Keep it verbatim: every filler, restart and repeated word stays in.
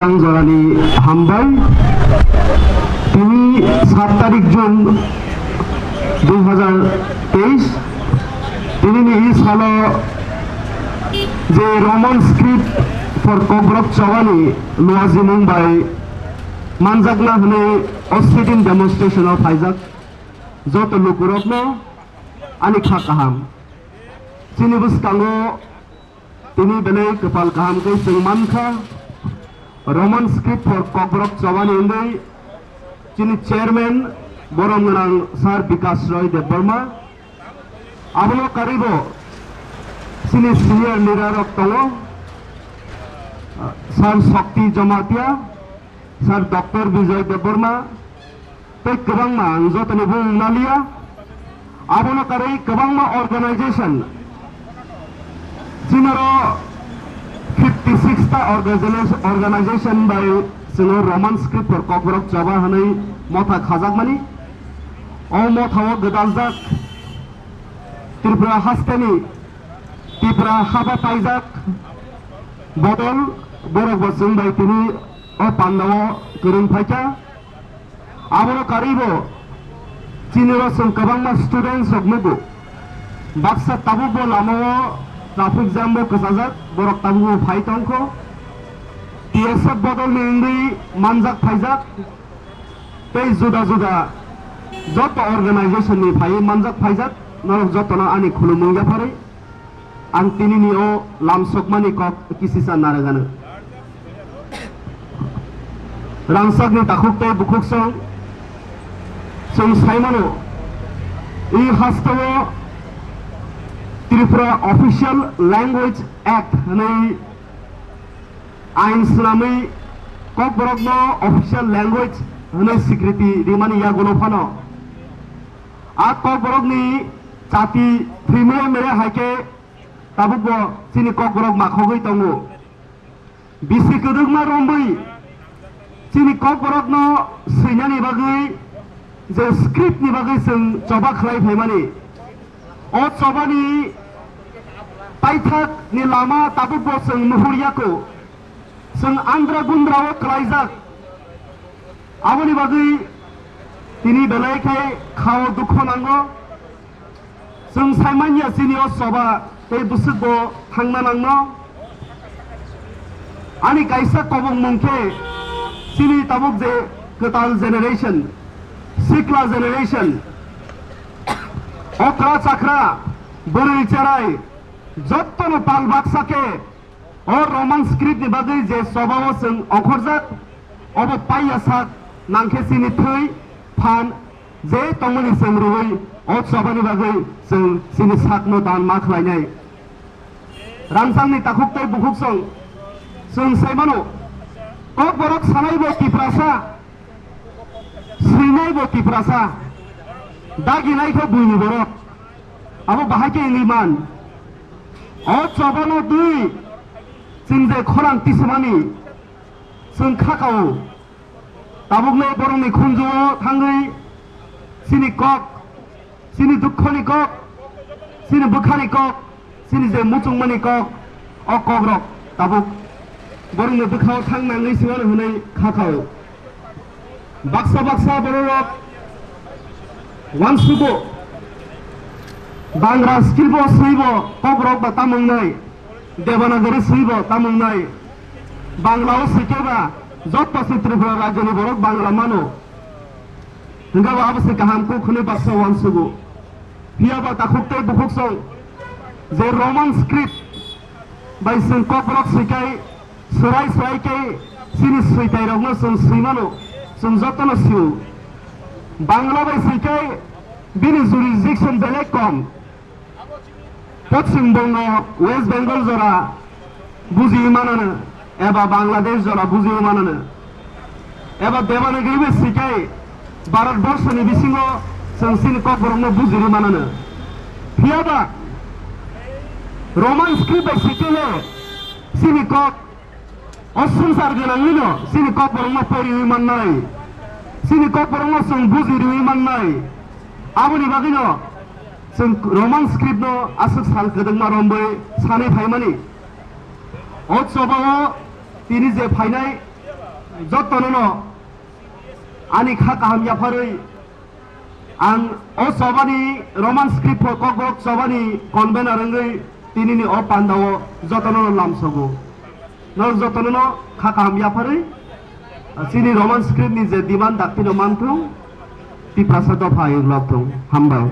Ang jorani hambai. Tini sat tarik June dui hazar teis. Tini ni i salo je Roman script for Kokborok chobani luajimung bai manjakna hwnwi o sit-in demonstration o phaijak joto lukurokno ani kha kaham. Chini bwskango tini belai kwpal kaham khe chwng mankha, Roman script for Kokborok chobani wngwi chini chairman borom gwnang Sir Bikash Roy Debbarma. Abono karibo chini senior leader rok tongo, Sir Shakti Jamatia, Sir Doctor Bijoy Debbarma, tei kwbangma ang jotoni bumung naliya. Abono karwi kwbangma organization, chinaro fifty six ta organization, organization bai chwngno Roman script for Kokborok choba hwnwi motha khajakmani. O mothao gwdaljak Tripura hasteni, Tripura haba paijak bodol borok bo chwng bai tini o pandao kwrwng phaikha. Abono karwibo chini ro chwng kwbangma students rok nugo. Baksa tabukbo lamao traffic jam bo kwchajak, borok tabukbo phai tongkho. T S F bodolni wngwi manjak phaijak. Tei juda juda joto organization ni phaiwi manjak phaijak, norok jotono ani khulumung yapharwi ang tinini o lamsokmani kok kisisa narwgano. Rangchakni takhuk tei bukhuksong chwng saimano, i hasteo Tripura Official Language Act hwnwi ain swnamwi Kokborokno official language hwnwi sikriti rimani yagulo phano a Kokborokni chati thwimre mre hai khe tabukbo chini Kokborok makhogwi tongo. Bisi kwdwkma romwi chini Kokborokno swinani bagwi je script ni bagwi chwng choba khlai phaimani, o chobani paithak ni lama tabukbo chwng nuhur yako. Chwng andra gundra o kwlaijak. Aboni bagwi tini belai khe khao dukho nango. Chwng saimanya chini o choba tei bwswk bo thangna nangno. Ani kaisa kobongmung khe chini tabuk je kwtal generation, sikla generation, okra chakra, bwrwi cherai, jottono pal baksa khe o Roman script ni bagwi je chobao chwng ongkhorjak, obo paiya sak nangkhe chini thwi phan je tongmani chwng rwui o chobani bagwi chwng chini sakno dan ma khlainai. Rangchakni takhuk tei bukhuksong chwng saimano, Kokborok sanaibo Tiprasa, swinaibo Tiprasa, daginai khe buini borok. Abo bahai khe wngwi man. O chobano twi chwng je khorang tisamani chwng kha kao. Tabukno borokni khunju-o thangwi chini kok, chini dukhoni kok, chini bwkhani kok, chini je muchungmani kok, o kokrok tabuk borokni bwkhao thang nangwi se uano hwnwi kha kao. Baksa baksa bororok uansugo, Bangra script bo swibo Kokborok ba tamung nai, Devanagari swibo tamung nai, Bangla o swikhe ba jotto se Tripura rajyoni borok Bangla mano. Hwnkhe bo abo se kaham kuk hwnwi baksa uansugo. Phiya ba takhuk tei bukhuksong je Roman script bai chwng Kokborok swikai, swrai swrai khe chini switairokno chwng swimano, chwng jotono sio. Bangla bai swi khe bini jurisdiction belai kom. Poschim Bongo, West Bengal jora bujiwi manano, eba Bangladesh jora bujiwi manano, eba Devanagari bai swi khe Bharat borshoni bisingo chwng chini Kokborokno bujiwi manano. Phiya ba Roman script bai swi khe le chini kok o swngchar gwnangwino chini Kokborokno poriwi mannai, chini Kokborokno chwng bujiriwi mannai. Aboni bagwino chwng Roman script no aswk sal kwdwkma romwi sanwi phaimani. O chobao tini je phainai Jotono no ani kha kaham yapharwi ang o chobani Roman script o kokborok chobani convener wngwi tinini o pandao jotono no lamsogo. Norok jotono no kha kaham yapharwi chini Roman script ni je demand daktino manthung, Tiprasa dopha ayuk lokthung. Hambai.